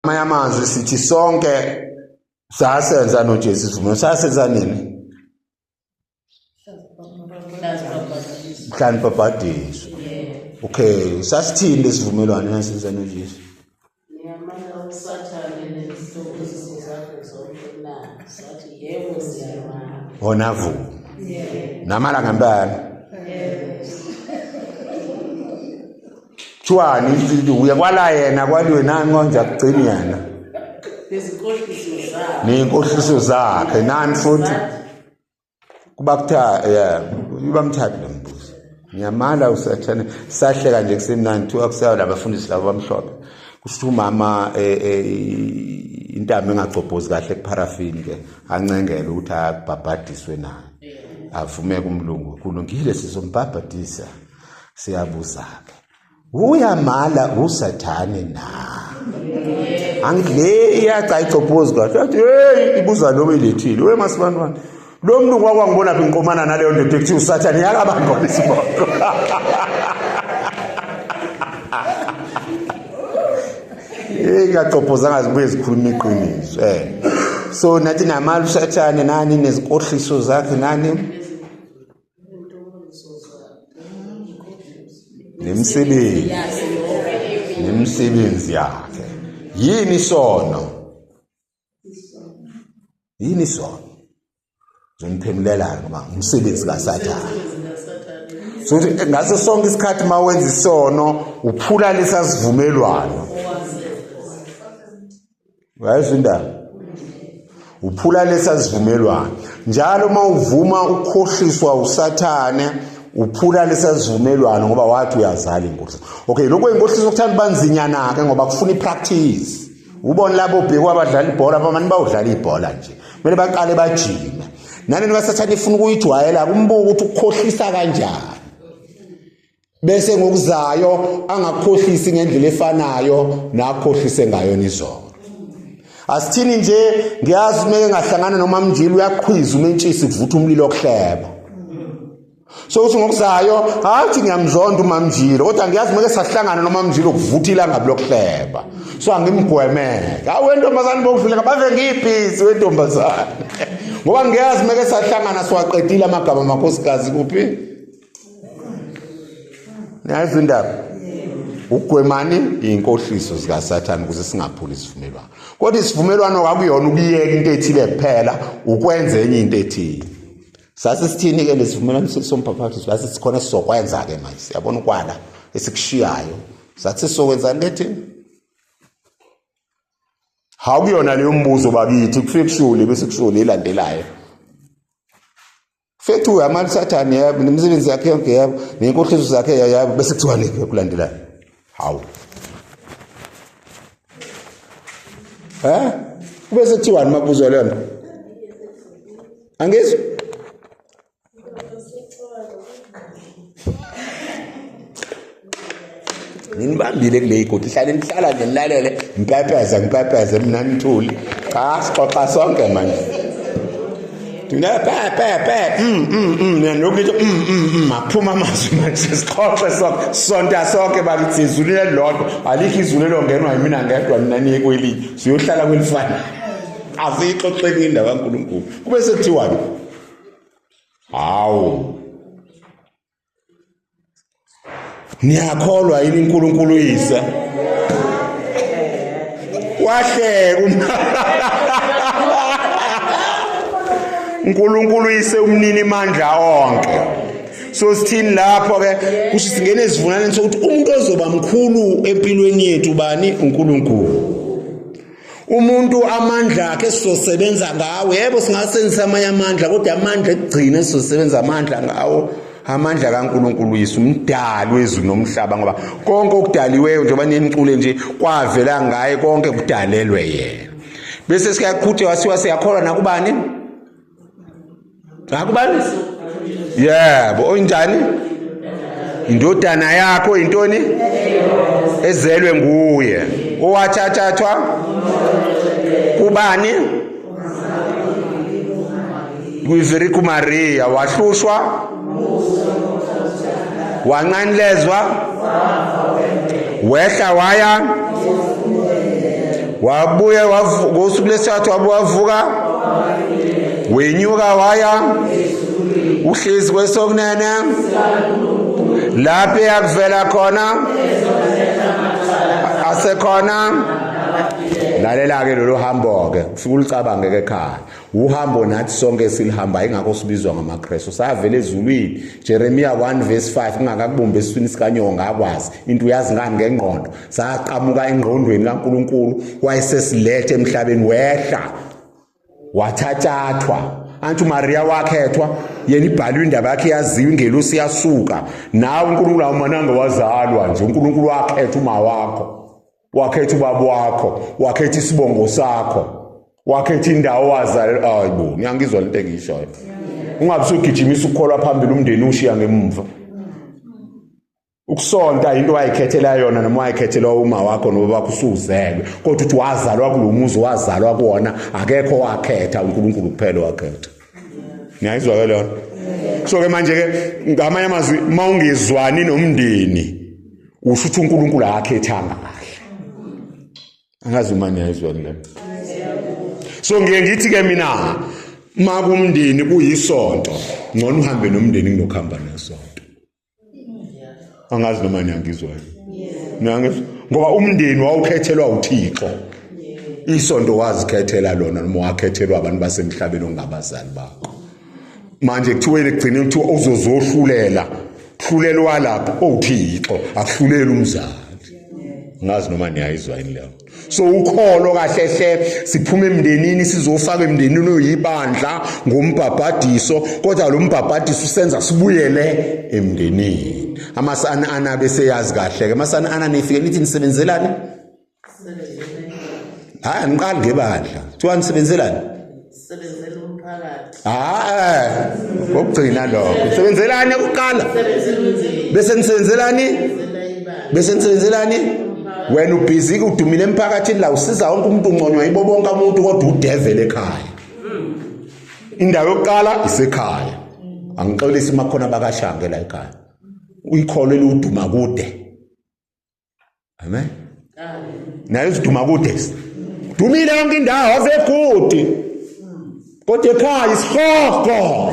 Amanye amazwi sithi sonke sasenza noJesu isivumelwano. Sasenza nini? Mhla nibhabhadiswa. Okay, sasithini lesivumelwano enasenza noJesu? Niyamala uSathane nezinhloso zakhe zonke na? Sathi yebo siyamala. Wona vuma. Namala ngempela. Kuthiwani uye kwala yena kwaliwe nani konje akugcini yena. Nezinkohliso zakhe. Nezinkohliso zakhe nani futhi. Kuba kuthiwa yeah, ibamthatha lo mbuzo. Ngiyamala usathane sahleka nje kusemnandi kuthiwa kusayo labafundisi labo bamhlophe. Kusho umama eh, eh, intamo engagcobhozi kahle kupharafini ke ancengele ukuthi abhabhadiswe naye. Avume kumlungu kulungile sizombhabhadisa. Siyabuza-ke uyamala usathane na angithi le iyaca icophozi kahle athi hey ibuza noma ilethile we masibantwana lo mlungu wakwangibona phi ngiqomana naleyo ndoda ekuthiwa usathane yakabangona isibongo hey ngiyacophoza ngazibuye zikhuluma iqiniso eh so nathi namala usathane nani nezinkohliso zakhe nani Nemisebenzi nemisebenzi yakhe. Yini isono? Yini isono? Ngizoniphendulela ngoba umsebenzi kaSathane. So ngaso sonke isikhathi uma wenza isono uphula lesa sivumelwano. Uyayizwa indaba? Uphula lesa sivumelwano. Njalo uma uvuma ukukhohliswa uSathane uphula lesa sivumelwano ngoba wathi uyazala inkohliso. Okay, lokho inkohliso kuthanda banzinyana ke ngoba kufuna ipractice. Ubone labo bhekwa abadlala ibhola abamane bawudlala ibhola nje. Kumele baqale bajime. Nalento kaSathane ifuna ukuyijwayela kumbuka ukuthi ukukhohlisa kanjani. Bese ngokuzayo angakukhohlisi ngendlela efanayo nakhohlise ngayo nizolo. Asithini nje ngiyazi meke ngahlangana noma mnjili uyaqhwiza umentshisi kuvutha umlilo okuhleba. So uthi ngokuzayo hathi ngiyamzonda umamnjilo kodwa ngiyazi meke sahlangana nomamnjilo kuvutha ilangabi lokuhleba. So angimgwemeke. Hawu wentombazane bokudluleka bave ngiyibhizi wentombazane. Ngoba ngiyazi meke sahlangana siwaqedile amagama amakhosikazi kuphi? Niyazi indaba? Ugwemani inkohliso zikaSathane ukuze singaphuli isivumelwano. Kodwa isivumelwano akuyona ukuyeka into ethile kuphela, ukwenza enye into ethile. Sase sithini ke lesivumelwano sombhaphathiso? Sase sikhona sizokwenza ke manje. Siyabona ukwala esikushiyayo. Sathi sizokwenzani ke thina? Hawu kuyona leyo mbuzo bakithi kufike kushule bese kushule elandelayo. Fethu uyamala uSathane yebo nemisebenzi yakhe yonke yebo nenkohliso zakhe yebo bese kuthiwa niphi kulandelayo. Hawu. Eh? Kube sekuthiwani makubuzwa leyo nto? Angizwa. Ninibambile kule igodi hlale nihlala nje nilalele ngipepeze ngipepeze mina nithuli. Cha sixoxa sonke manje. Thina pe pe pe mina lokhu ngithi aphuma amazwi manje sixoxe sonke sonta sonke bakithi izulu lelodwa alikho izulu elongenwa yimina ngedwa mina niye kwelinye siyohlala kwelifana asiyixoxeni indaba kaNkulunkulu kube sekuthiwani hawu Niyakholwa yini uNkulunkulu uyise? Wahleka uNkulunkulu uyise umnini mandla onke. So sithini lapho ke kusho singene esivumelwaneni sokuthi umuntu ozoba mkhulu empilweni yethu bani uNkulunkulu. Umuntu amandla akhe sizosebenza ngawo yebo singasebenzisa amanye amandla kodwa amandla ekugcina esizosebenza amandla ngawo amandla kaNkulunkulu uyise umdali wezulu nomhlaba ngoba konke okudaliweyo njengoba ninicule nje kwavela ngaye konke kudalelwe yena bese siyaqhutshwa wasiwa siyakholwa nakubani Ngakubani? Yebo, onjani? Indodana yakho intoni? Ezelwe nguye. Owathathathwa kubani? Kuyiviriku Maria wahlushwa wanqanlezwa wehla waya Wabuye ngosuku lesithathu wabuya wavuka, wenyuka waya uhlezi kwesokunene lapho eyakuvela khona asekhona. Lalela-ke lolu hambo-ke, ufike ulicabange-ke ekhaya. Uhambo nathi sonke silihamba, ingakho sibizwa ngamaKristu. Savela ezulwini. Jeremiah 1 verse 5, kungakakubumbi esiswini sikanyoko ngakwazi. Into uyazi ngani ngengqondo. Saqhamuka engqondweni kaNkuluNkulu, wayesesilethe emhlabeni, wehla wathatshathwa. Anti uMaria wakhethwa, yena ibhalwe indaba yakhe yaziwa, ingelosi yasuka. Nawe uNkulunkulu awumananga wazalwa nje, uNkulunkulu wakhetha uma wakho, wakhetha ubaba wakho, wakhetha isibongo sakho, wakhetha indawo wazalelwa. Hayibo, ngiyangizwa lento engiyishoyo. Ungabe usugijimisa ukukholwa phambili, umndeni ushiya ngemuva. Ukusonta into wayikhethela yona noma wayikhethelwa uma wakho nobaba wakho usuzelwe, kodwa uthi wazalwa kulo muzi wazalwa kuwona, akekho wakhetha, uNkulunkulu kuphela wakhetha. Ngiyayizwa ke lona. So ke manje ke ngamanye amazwi, uma ungezwani nomndeni usho ukuthi uNkulunkulu akakhethanga kahle. Angazi uma niyayizwa le. So ngiye ngithi ke mina, makumndeni kuyisonto, ngcono uhambe nomndeni kunokuhamba nesonto. Angazi noma niyangizwa. Niyangizwa? Ngoba umndeni wawukhethelwa uThixo. Isonto wazikhethela lona noma wakhethelwa abantu basemhlabeni ongabazali bakho. Manje kuthiwe ekugcineni kuthiwa uzozohlulela, hlulelwa lapho uThixo, akuhluleli umzali. Ngazi noma niyayizwa yini leyo. So ukholo kahle hle siphuma emndenini sizofaka emndenini oyibandla ngombhabhadiso, kodwa lo mbhabhadiso usenza sibuyele emndenini. Amasana ana bese yazi kahle ke, amasana ana nifike nithi nisebenzelani? Hayi, angiqali ngebandla. Kuthiwa nisebenzelani? Sebenzela umphakathi. Hayi, okugcina lokho. Sebenzelani kuqala? Bese nisebenzelani? Bese nisebenzelani? Wena ubhizi udumile emphakathini la, usiza wonke umuntu, unconywa yibo bonke umuntu, kodwa udevil ekhaya. Indawo yokuqala isekhaya. Angixolisi makhona bakashange la ekhaya. Uyikholo eluduma kude. Amen. Naye uziduma kude. Dumile yonke indawo avegudi. Kodwa ekhaya isihogo.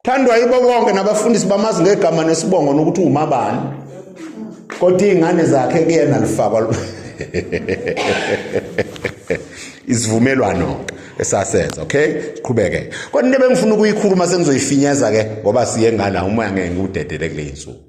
Thandwa yibo bonke nabafundisi bamazi ngegama nesibongo nokuthi ungumabani. Kodwa izingane zakhe kuyena lifakwa isivumelwano esasenza. Okay, siqhubeke. Kodwa into ebengifuna ukuyikhuluma sengizoyifinyeza ke ngoba siye ngala, umoya ngeke ngiwudedele kule insuku.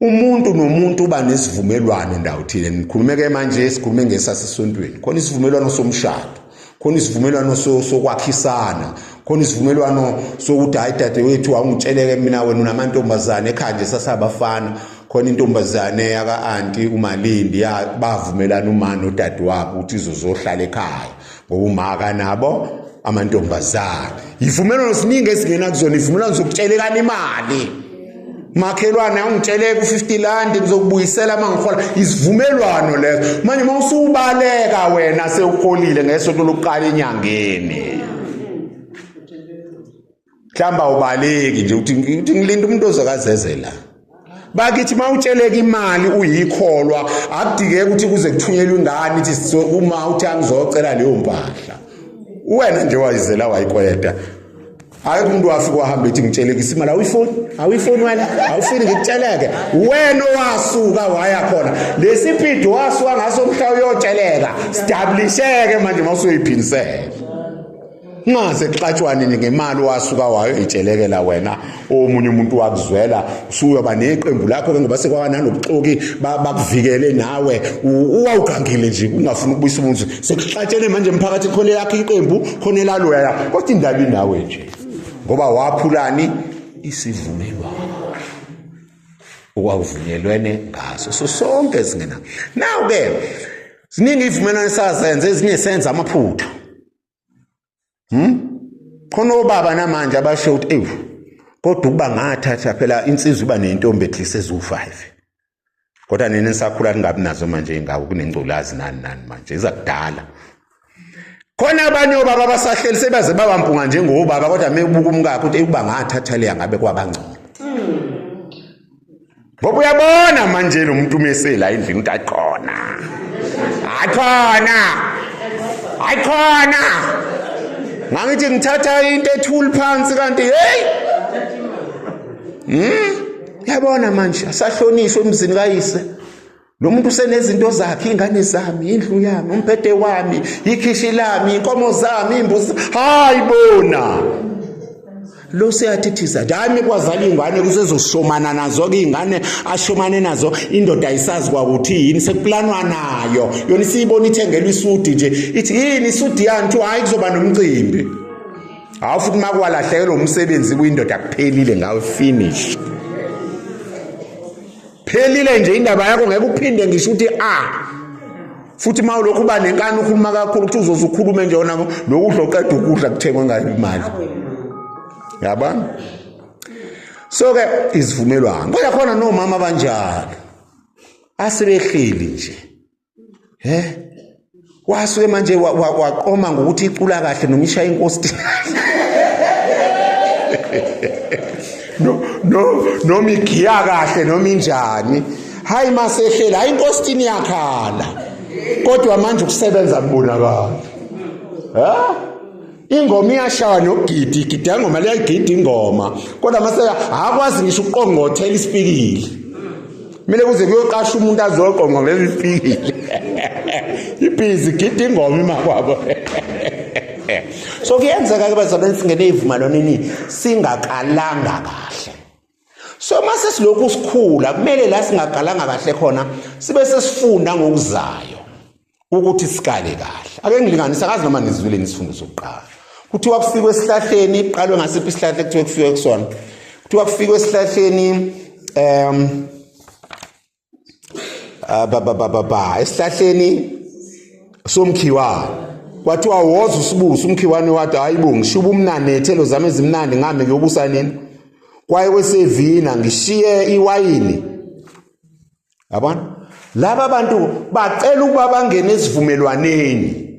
Umuntu nomuntu uba nesivumelwano ndawo thile. Ngikhulume ke manje, sikhulume ngesasesontweni. Khona isivumelwano somshado, khona isivumelwano sokwakhisana, khona isivumelwano sokuthi hayi dadewethu awungitsheleke mina, wena unamantombazane ekhaya nje sasabafana. Khona intombazane yaka-anti uMalindi, bavumelana uma nodadewabo ukuthi izozohlala ekhaya ngoba uma akanabo amantombazane. Ivumelwano siningi esingena kuzona, ivumelwano zokutshelekana imali. Makhelwane awungitsheleke u-50 rand ngizokubuyisela uma ngihola. Isivumelwano leso. Manje uma usubaleka wena sewuholile ngesonto lokuqala enyangeni, mhlawumbe awubaleki nje, uthi ngilinda umuntu ozokazezela. Bakithi uma utsheleka imali uyikholwa, akudingeki ukuthi kuze kuthunyelwe ingane ithi uma uthi angizocela leyo mpahla. Wena nje wayizela wayikweda. Akekho umuntu wafika wahamba ethi ngitshelekisa imali. Awuyifuni, awuyifuni wena, awufuni ngikutsheleke. Wena owasuka waya khona lesipidi wasuka ngaso mhla uyotsheleka, sidablisheke manje mawusuyiphindisela. Ungaze kuxatshwane nje ngemali wasuka wayo itshelekela wena, omunye umuntu wakuzwela, usuyoba neqembu lakho ke ngoba sekwaba nanobuxoki bakuvikele nawe uwawugangile nje ungafuni ukubuyisa umuntu. Sekuxatshene manje emphakathi, khona yakho iqembu, khona elaloya, kodwa indaba inawe nje ngoba waphulani isivumelwano okwavunyelwene ngaso. So sonke singena now ke ziningi ivumelwano esazenza, ezinye senza amaphutha. Khona obaba namanje abasho ukuthi ewu kodwa ukuba ngathatha phela insizwa iba nentombi at least eziwu-5, kodwa nini nisakhula ningabi nazo manje ingawo kunengculazi nani nani manje izakudala. Khona abanye obaba abasahleli sebaze babampunga njengobaba, kodwa mebuka umkakhe uthi ukuba ngathatha leya ngabe kwabangcono. Ngoba uyabona manje lo muntu umesela endlini ukuthi ayikhona. Ayikhona. Ayikhona. Ngangithi ngithatha into ethuli phansi kanti hey. Yabona manje asahlonishwe emzini kayise. Lo muntu usenezinto zakhe, ingane zami, indlu yami, umbhede wami, ikhishi lami, inkomo zami, imbuzi. Hayi bona. Lo seyathithiza nje hayi mikwazala iy'ngane kusezoshomana nazo-ke iy'ngane ashomane nazo indoda ayisazi kwakuthi yini sekuplanwa nayo yona isiyibona ithengelwa isudi nje ithi yini isudi yani kuthiwa hhayi kuzoba nomcimbi. Hawu futhi uma kwalahlekelwa umsebenzi kuyindoda kuphelile ngawe, finish, phelile nje indaba yakho, ngeke uphinde ngisho ukuthi a futhi uma ulokhu uba nenkani ukhuluma kakhulu ukuthi uzoze ukhulume nje wona lokudla oqeda ukudla kuthengwe ngayo imali, yabona. So-ke izivumelwano, kodwa khona nomama abanjalo asebehleli nje he wasuke manje waqoma ngokuthi icula kahle noma ishaya inkosi no no noma igiya kahle noma injani. Hayi, masehlela, hayi, inkositini yakhala, kodwa manje ukusebenza kubonakala. Ha, ingoma iyashaya nokugida, igida ingoma liyayigida ingoma, kodwa mase akwazi ngisho ukuqongqothela isipikili, kumele kuze kuyoqasha umuntu azoqonqa leli sipikili. Ibhizi gida ingoma imakwabo. So kuyenzeka ke bazalwane singene ezivumelwaneni singakalanga kahle. So mase silokhu sikhula, kumele la singakalanga kahle khona sibe sesifunda ngokuzayo ukuthi sikale kahle. Ake ngilinganise, akazi noma nizwile isifundo sokuqala. Kuthiwa kufikwe esihlahleni, kuqalwe ngasiphi isihlahla kuthiwe kufikwe kusona? Kuthiwa kufikwe esihlahleni ba ba ba ba ba esihlahleni somkhiwane. Kwathiwa woza usibusa umkhiwane, wathi hayi bo, ngishuba umnandi nethelo zami ezimnandi, ngame ngiyobusa nini? Kwaye kwesevina ngishiye iwayini. Yabona, laba bantu bacela ukuba bangene esivumelwaneni,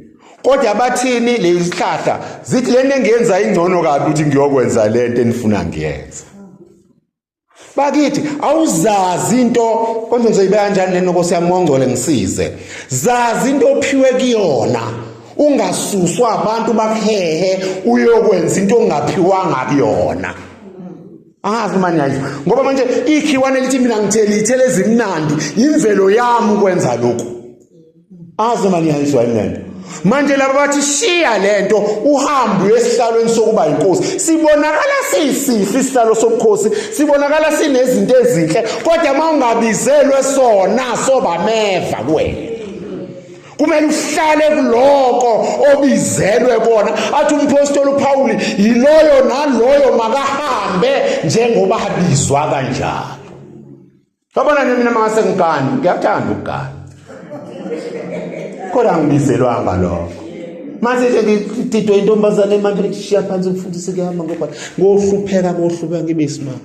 kodwa bathini? Lezi sihlahla zithi lento engiyenza ingcono kabi ukuthi ngiyokwenza lento enifuna ngiyenza. Bakithi, awuzazi into konje ngizoyibeka kanjani lento? Nkosi yami ngongcole ngisize. Zazi into ophiwe kuyona, ungasuswa abantu bakuhehe uyokwenza into ongaphiwanga kuyona. Angazi noma niyayizwa, ngoba manje ikhiwane lithi mina ngithele ithele ezimnandi, imvelo yami ukwenza lokhu. Angazi noma niyayizwa yini lento. Manje laba bathi shiya lento uhambe uye esihlalweni sokuba inkosi. Sibonakala sisihle isihlalo sobukhosi, sibonakala sinezinto ezinhle, kodwa uma ungabizelwe sona soba meva kuwena. Kumele uhlale kuloko obizelwe kona. Athi umpostoli uPaul, yiloyo naloyo makahambe njengoba abizwa kanjalo. Yabona nje mina mangase ngigane, ngiyathanda ukugana, kodwa angibizelwanga lokho. Mase nje ngididwe intombazane manje ngishiya phansi ukufundisa, kuyahamba ngoba ngohlupheka ngohlupheka ngibe isimama.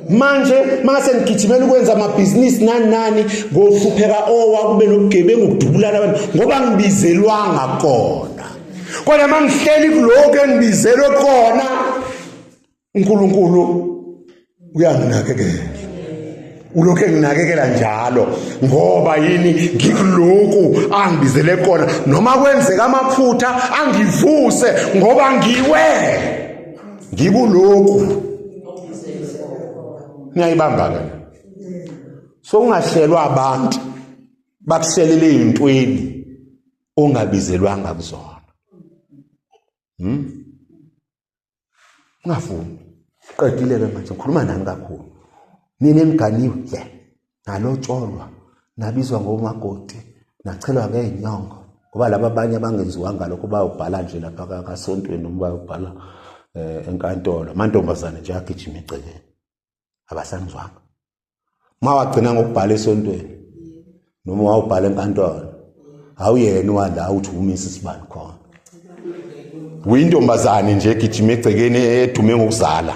Manje mase ngigijimela ukwenza amabhizinisi nani nani, ngohlupheka owa kube nobugebengu kudubulana abantu ngoba ngibizelwanga kona. Kodwa mangihleli kulokhu engibizelwe kona, uNkulunkulu uyanginakekela, ulokhu enginakekela njalo. Ngoba yini? Ngikuloku angibizele kona. Noma kwenzeka amaphutha, angivuse ngoba ngiwe ngikuloku. Ngiyayibamba ke. So ungahlelwa abantu bakuhlelele ezintweni ongabizelwanga kuzona. Ungavumi. Qedile ke manje ngikhuluma nani kakhulu. Nina eniganiwe le nalotsholwa, nabizwa ngomakoti, nachelwa ngey'nyongo, ngoba laba abanye abangenziwanga lokho bayobhala nje lapha kasontweni noma bayobhala enkantolo. Amantombazane nje agijima egcekeni abasanizwanga. Ma wagcina ngokubhala esontweni noma wawubhala enkantolo, awuyena wala uthi umisa isibani khona, uyintombazane nje egijima egcekeni edume ngokuzala.